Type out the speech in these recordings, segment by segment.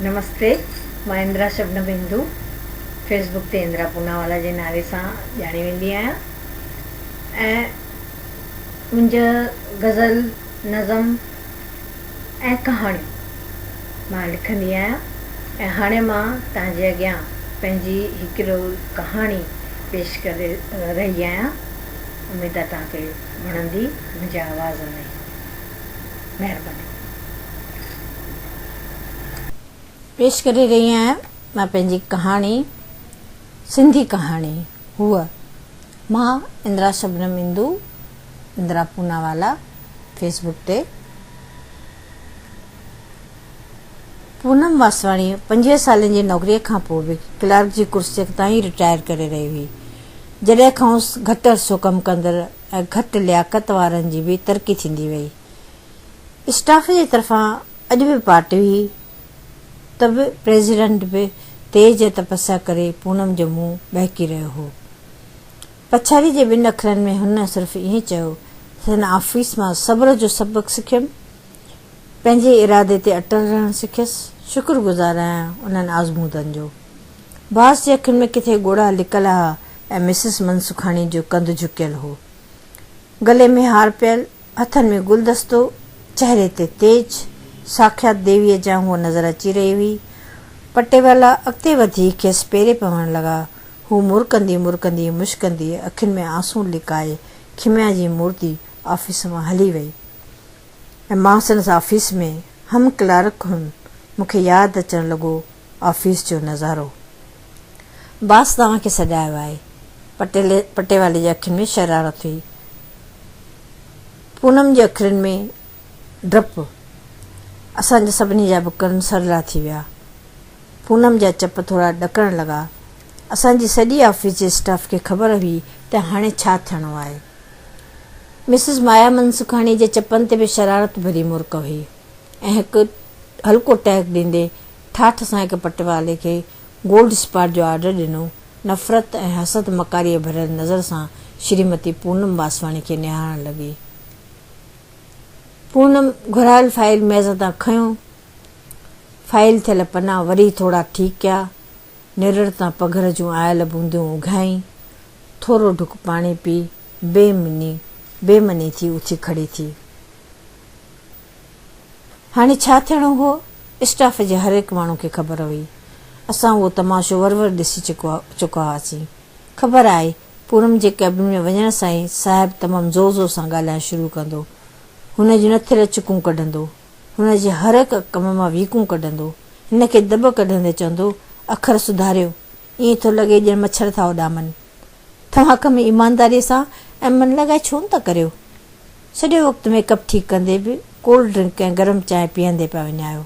نمستي مان اندرا شبنم هندو fee book تي اندرا پوناوالا جي نالي سان ڄاڻي ويندي آهيان ۽ منهنجا غزل نظم ۽ ڪهاڻيون مان لکندي آهيان ۽ هاڻي مان توهان جي اڳيان پنهنجي هڪڙو ڪهاڻي پيش ڪري رهي آهيان اميد آهي توهان کي وڻندي منهنجي آواز ۾ مهرباني. پيش ڪري رهي آهيان مان پنهنجي ڪهاڻي سنڌي ڪهاڻي هوء مان اندرا شبنم اندو اندرا پوناوالا فيس بڪ تي پونم واسواڻي 25 سالن جي نوڪريء کان پوء به ڪلارڪ جي ڪرسيء تان ئي رٽائر ڪري رهي هئي. جڏهن کانئس گهٽ عرصو ڪم ڪندڙ ۽ گهٽ لياقت وارن جي به ترقي ٿيندي وئي. اسٽاف جي طرفان اڄ به پارٽي هئي ته به پريزيڊنٽ به تيج ۽ تپسيا ڪري پونم جو منهن ٻهڪي رهيو هو. پڇاڙي جي ٻن اکرن ۾ هن صرف ائين چيو ته هن آفيس مان صبر جو سبق سکيم. پنهنجي ارادي تي اٽل رهڻ سکيس. شڪر گذار آهيان انهن آزمودن جو. باس جي اکين ۾ ڪٿي ڳوڙها لڪل ها ۽ مسز منسکاڻي جو ڪنڌ جهڪيل هو. گلي ۾ هار پيل، هٿن ۾ گلدستو، چهري تي تيج، ساکيات ديويء جيان هوء نظر اچي رهي هئي. پٽيوالا اڳتي وڌي کيس پيري پوڻ لڳا. هوء مرڪندي مرڪندي مشڪندي اکين ۾ آنسون لڪائي کميا جي مورتي آفيس مان هلي وئي. ۽ مان سندس آفيس ۾ هم ڪلارڪ هيم، مون کي ياد اچڻ لڳو آفيس جو نظارو. باس توهان کي سڏايو آهي. پٽيلي پٽيوالي جي اکين ۾ شرارت هئي. پونم جي اکرين ۾ ڊپ. اسان جا سڀني جا به ڪن سرلا ٿي ويا. پونم جا چپ ٿورا ڏڪڻ لڳا. اسان جي سڄي آفيس جي اسٽاف کي خبر هئي ته هاڻي ڇا ٿيڻو آهي. مسز مايا منسکاڻي جي چپن تي به شرارت ڀري مرڪ هئي ۽ هڪ هلڪو ٽهڪ ڏيندي ٺاٺ سان هڪ پٽيوالي کي گولڊ اسپاٽ جو آرڊر ڏنو. نفرت ۽ حسد مڪاريء ڀريل نظر سان شريمتي پونم واسواڻي کي نهارڻ لڳي. پونم گهرايل فائيل ميز تان کنيو. فائيل ٿيل پنا وري ٿورا ٺيڪ ڪيا. نرڙ تان پگهر جون آيل بوندون اگهائين، ٿورو ڍڪ پاڻي پي، بي مني بي مني ٿي اٿي کڙي ٿي. هاڻي ڇا ٿيڻو هو، اسٽاف جي هر هڪ ماڻهو کي خبر هئي. اسان اهو تماشو ور ور ڏسي چڪا هئاسين. خبر آهي، پورم جي ڪئبن ۾ وڃڻ سان ئي صاحب تمام زور زور سان ڳالهائڻ شروع ڪندو. هن جون نه ٿيل چڪون ڪڍندو. هن جي هر هڪ ڪم مان ويڪون ڪڍندو. هن کي دٻ ڪڍندي چوندو، اکر سڌاريو، ائين ٿو لڳي ڄڻ مڇر ٿا اڏامن. توهان ڪم ايمانداريء سان ۽ من لڳائي ڇو نه ٿا ڪريو؟ سڄو وقت ميڪ اپ ٺيڪ ڪندي به ڪولڊ ڊرنڪ ۽ گرم چانهه پيئندي پيا وڃايو.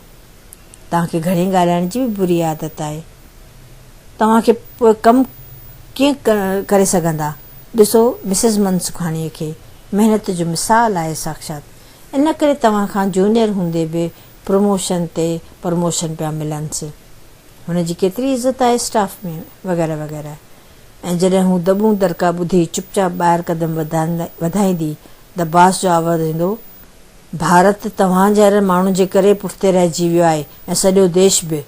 توهان کي گهڻي ڳالهائڻ جي به بري عادت آهي. توهان کي پوء ڪم ڪيئن ڪري سگهندا؟ ڏسو مسز منسکاڻيء کي، محنت جو مثال آهي ساکشات. ان ڪري توهان کان جونيئر هوندي به پروموشن تي پروموشن پيا ملنس. هن جي ڪيتري عزت آهي اسٽاف ۾ وغيره وغيره. ۽ جڏهن هو دٻون دڙڪا ٻڌي چپ چاپ ٻاهر قدم وڌائيندي ته باس جو آواز ايندو، ڀارت توهان جهڙن ماڻهن جي ڪري پٺتي رهجي ويو آهي ۽ سڄو ديش به.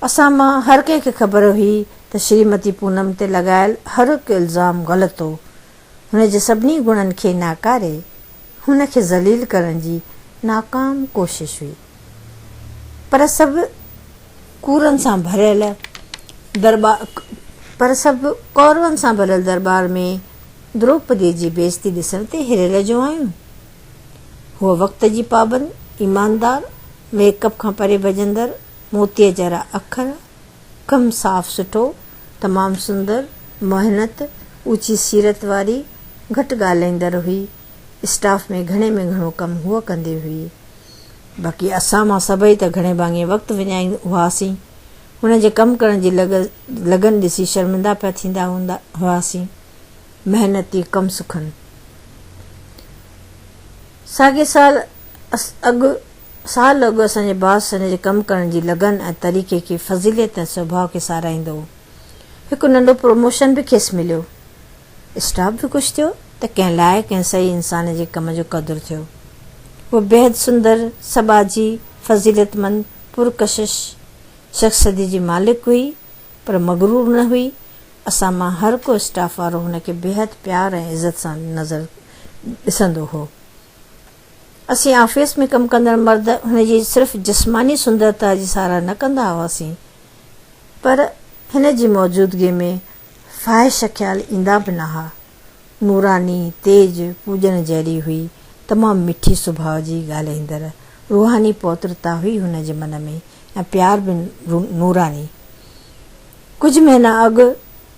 اسان مان هر ڪنهن کي خبر هئي ته شريمتي پونم تي لڳايل هر هڪ الزام غلط هو. هن جي سڀني گڻن کي ناڪاري هن کي ذليل ڪرڻ جي ناڪام ڪوشش هئي. پر سڀ ڪورن سان ڀريل درٻار پر سڀ ڪورون سان ڀريل درٻار ۾ دروپديء جي بيعزتي ڏسڻ تي هريل جو آيون. هوء وقت جي پابند، ايماندار، ميڪ اپ کان پري ڀڄندڙ، موتيء جهڙا اکر، ڪم صاف سٺو، تمام سندر، محنت، اوچي سيرت واري، گهٽ ڳالهائيندڙ هئي. اسٽاف ۾ گهڻي ۾ گهڻو ڪم هوء ڪندي هئي. باقي اسان مان سڀئي ته گهڻي ڀاڱي وقت وڃائيندا هئاسين. هن جي ڪم ڪرڻ جي لگن ڏسي شرمندا پيا ٿيندا هوندا هئاسين. محنتي ڪم سکن. ساڳئي سال اڳ سال اڳ اسان جي باس هن جي ڪم ڪرڻ جي لگن ۽ طريقي کي فضيلت ۽ سڀاء کي ساراهيندو هو. هڪ ننڍو پروموشن به کيس مليو. اسٽاف به خوش ٿيو ته ڪنهن لائق ۽ صحيح انسان جي ڪم جو قدر ٿيو. هوء بيحد سندر، سٻاجهي، فضيلتمند، پرڪشش شخصيت جي مالڪ هئي، پر مغرور نه هئي. اسان مان هر ڪو اسٽاف وارو هن کي بيحد پيار ۽ عزت سان نظر ڏسندو هو. اسين آفيس ۾ ڪم ڪندڙ مرد هن جي صرف جسماني سندرتا جي ساراهه نه ڪندا هئاسين، پر هن جي موجودگيء ۾ فاحش خيال ايندا به نه ها. نوراني، تيج، پوڄڻ جهڙي هئي، تمام مٺي سڀاء جي ڳالهائيندڙ، روحاني پوترتا هئي هن جي من ۾ ۽ پيار به نوراني. ڪجهه مهينا اڳ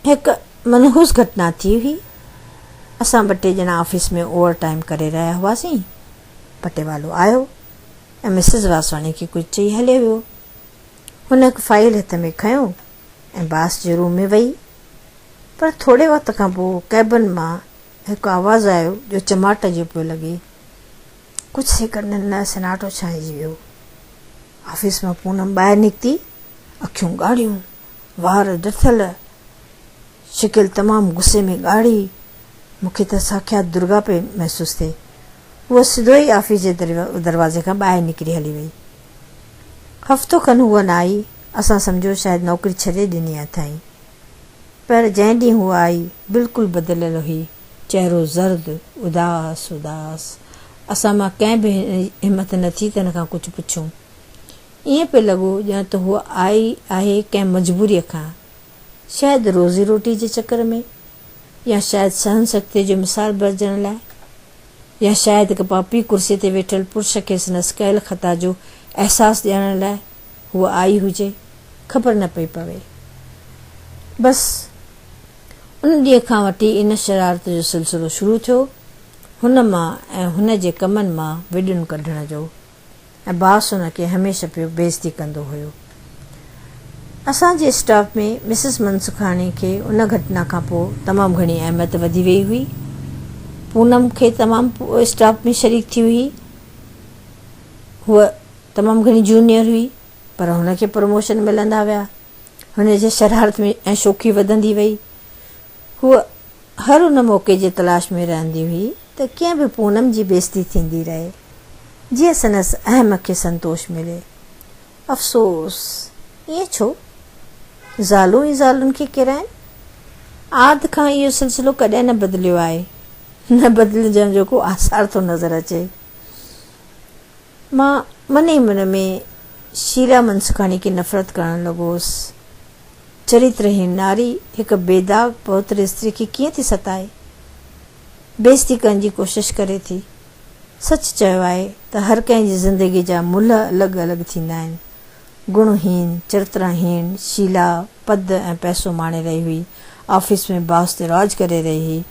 هڪ منحوس گهٽنا ٿي هئي. اسان ٻه ٽي ڄڻا آفيس ۾ اوور ٽائيم ڪري رهيا هئاسين. پٽيوالو آيو ۽ مسز واسواڻي کي ڪجهه چئي هليو ويو. هن هڪ فائيل هٿ ۾ کنيو ۽ باس جي روم ۾ وئي. پر ٿوري وقت کان پوء ڪئبن مان هڪ آواز آيو جو چماٽ جو پيو لڳي. ڪجهه سيڪنڊن لاء سناٽو ڇانئجي ويو. آفيس مان پونم ٻاهر نڪتي، اکيون ڳاڙهيون، وار ڊٿل، شڪل تمام غصي ۾ ڳاڙهي. مون کي ته ساکيات درگا پئي محسوس ٿئي. هوء سڌو ئي آفيس جي دروازي کان ٻاهر نڪري هلي وئي. هفتو کن هوء نه آئي. اسان سمجهيو شايد نوڪري ڇڏي ڏني اٿائين. پر جنهن ڏينهن هوء آئي، بلڪل بدليل هئي. چهرو زرد، اداس اداس. اسان مان ڪنهن به همت نه ٿي ته هن کان ڪجهه پڇون. ائين پئي لڳو ڄڻ ته هوء آئي آهي ڪنهن مجبوريء کان. شايد روزي روٽيء جي چڪر ۾، يا شايد سهن شڪتيء جو مثال بڻجڻ لاء، يا شايد هڪ پاپي ڪرسيء تي ويٺل پرش کي سندس ڪيل خطا جو احساس ڏيارڻ لاء هوء آئي هجي، خبر نه پئي پوي. بس ان ڏينهن کان وٺي ان شرارت جو سلسلو شروع ٿيو، هن مان ۽ هن جي ڪمن مان وڏيون ڪڍڻ جو. ۽ باس ان کي هميشه پيو بيعزتي ڪندو هيو. اسان جي اسٽاف ۾ مسز منسکاڻي کي ان گهٽنا کان پوء تمام گهڻي اهميت وڌي ويئي هئي. پونم کي تمام اسٽاف ۾ شريڪ ٿي هئي. هوء تمام گهڻي جونيئر هئي پر هن کي پروموشن ملندا ويا. هن جي شرارت ۾ ۽ شوخي وڌندي وئي. هوء هر ان موقعي جي تلاش ۾ رهندي هئي ته ڪيئن به پونم جي بيعزتي ٿيندي رهي، جيئن سندس اهم کي سنتوش ملي. افسوس! ائين ڇو؟ زالون ئي زالن کي ڪيرائين؟ آد کان اهو سلسلو ڪڏهن نه بدليو آهي، نه بدلجڻ جو ڪو آثار ٿو نظر اچي. مان من ئي من ۾ شيلا منسکاڻي کي نفرت ڪرڻ لڳو هوس. چريترهين ناري هڪ بي داغ پوتر استري کي ڪيئن ٿي ستائي؟ بيعزتي ڪرڻ جي ڪوشش ڪري ٿي. سچ چيو آهي ته هر ڪنهن جي زندگيء جا ملهه الڳ الڳ ٿيندا آهن. گڻ هين، چرترهين شيلا پد ۽ پئسو ماڻي رهي هئي. آفيس ۾ باس تي راڄ ڪري رهي هئي.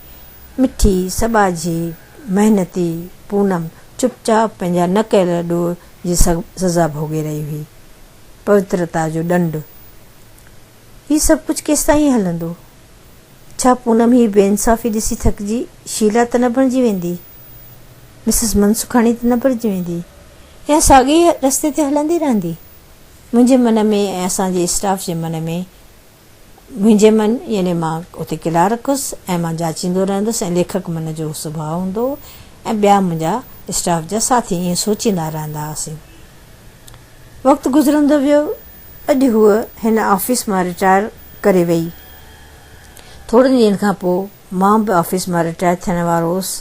مٺي، سٻاجهي، محنتي پونم چپ چاپ پنهنجا نه ڪيل ڏوهه جي سزا ڀوڳي رهي هئي. پوترتا جو ڏنڊ. هي سڀ ڪجهه ڪيستائين هلندو؟ ڇا پونم هي بي انصافي ڏسي ٿڪجي شيلا ته نه بڻجي ويندي؟ مسز منسکاڻي ته نه بڻجي ويندي؟ يا ساڳئي ئي رستي تي هلندي رهندي؟ منهنجي من ۾ ۽ اسان جي اسٽاف جي من ۾ منهنجي من يعني مان اتي ڪلارڪ هيس ۽ مان جاچيندو رهندس ۽ ليکڪ من جو سڀاء هوندو هو ۽ ٻيا منهنجا اسٽاف جا ساٿي ائين سوچيندا رهندا هئاسين. وقت گذرندو ويو. اڄ هوء هن آفيس مان رٽائر ڪري وئي. ٿورن ڏينهن کان پوء مان به آفيس مان رٽائر ٿيڻ وارو هوس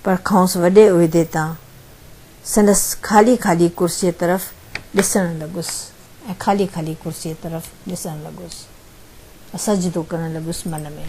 پر کانئس وڏي عهدي تان سندس خالي خالي ڪرسيء طرف ڏسڻ لڳس. ۽ خالي خالي ڪرسيء طرف ڏسڻ لڳس ۽ سجدو ڪرڻ لڳس من ۾.